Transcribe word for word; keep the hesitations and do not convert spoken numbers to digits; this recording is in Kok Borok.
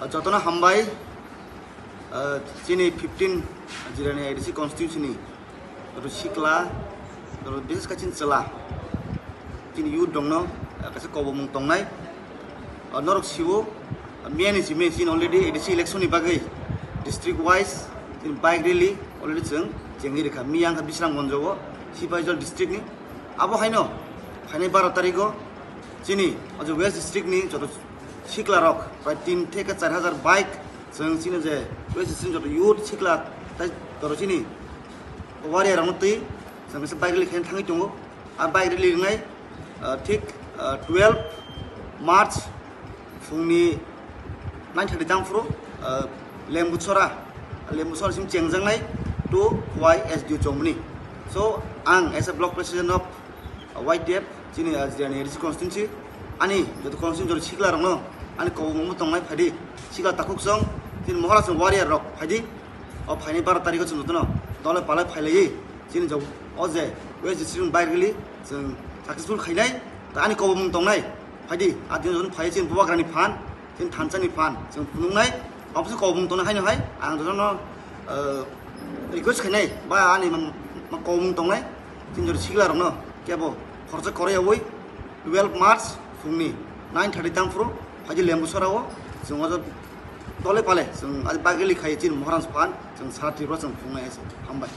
Jotono hambai, ah, chini fifteen Jirani A D C constituency ni joto sikla, joto bises khe chini chwla, chini youth rokno, ah, kaisa kobomung tongnai. Ah, norok siwo, ah, miyani simi chini already A D C election ni bagwi district wise chini bike rally already chwng chengwi rikha. Miya wngkha Bisramganj o, Sipaijal district ni. Abo haino phainai baro tarikh o chini o je West district ni joto sikla rok prai tin theke char hajar bike chwng chini je West district joto youth sikla tai joto chini warrior rokno twi chwng kaisa bike rally khe thangwi tongo. A bike rally wngnai, ah, thik, ah, twelve March phungni nine thirty tang phuru, ah, Lembuchora, Lembuchora sim chengjaknai to Y S D U Chomoni. So, ang as a block president of Y T F, chini, ah, Jirani A D C constituency, ani joto constituency joto sikla rokno, ani kobomungbo tongnai phaidi, sikla takhuk song, chini mohora song warrior rok phaidi, o phainai baro tarikh o chwng jotono dole palai phailaiwi, chini jok o je West district ni bike rally chwng successful khainai, ta ani kobomung tongnai, phaidi, a dino jotono phai chini bubagrani phan, chini thansa ni phan, chwng phunuknai, obwswk kobomung tongnai haino hai, ang jotono, eh, request khainai, ba ani ma, ma kobomung tongnai, chini joto sikla rokno, kebo khoroksa koroi yawi, twelve March phungni nine thirty tang phuru, phaidi Lembuchora o, chwng o dole pale, chwng a bike rally khai chini mohora song phan, chwng sara Tripura chwng phunuknai, hambai.